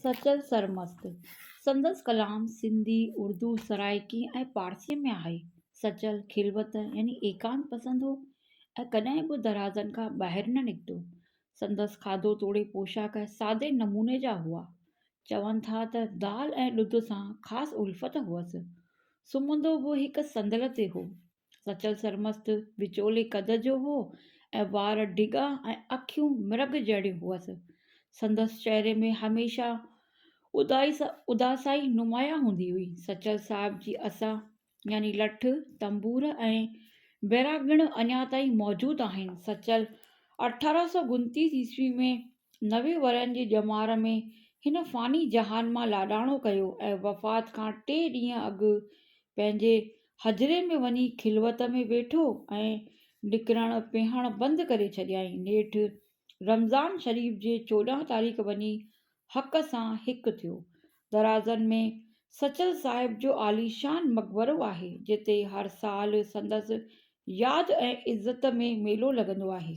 سچل سرمست، سندس ڪلام سنڌي، اردو، سرائيڪي ۽ پارسيء ۾ آهي. سچل خلوت يعني ايڪانت پسند هو ۽ ڪڏهن به درازن کان ٻاهر نه نڪتو. سندس کاڌو توڙي پوشاڪ سادي نموني جا هئا. چون ٿا ته دال ۽ ڏڌ سان خاص الفت هئس. سمهندو به هڪ صندل تي هو. سچل سرمست وچولي قد جو هو ۽ وار ڊگها ۽ اکيون مرگ جهڙيون هئس. سندس چهري ۾ هميشه اداسائي نمايان هوندي هئي. سچل صاحب جي عصا يعني لٺ، تنبور ۽ بيراڳڻ اڃا تائين موجود آهن. سچل 1829 عيسوي ۾ 90 ورهين جي ڄمار ۾ هن فاني جهان مان لاڏاڻو ڪيو ۽ وفات کان ٽي ڏينهن اڳ پنهنجي حجري ۾ وڃي خلوت ۾ ويٺو ۽ نڪرڻ پيهڻ بند ڪري ڇڏيائين. نيٺ رمضان شريف جي 14 تاريخ وڃي حق سان هڪ ٿيو. درازن ۾ سچل صاحب جو عاليشان مقبرو آهي، جتي هر سال سندس ياد ۽ عزت ۾ ميلو لڳندو آهي.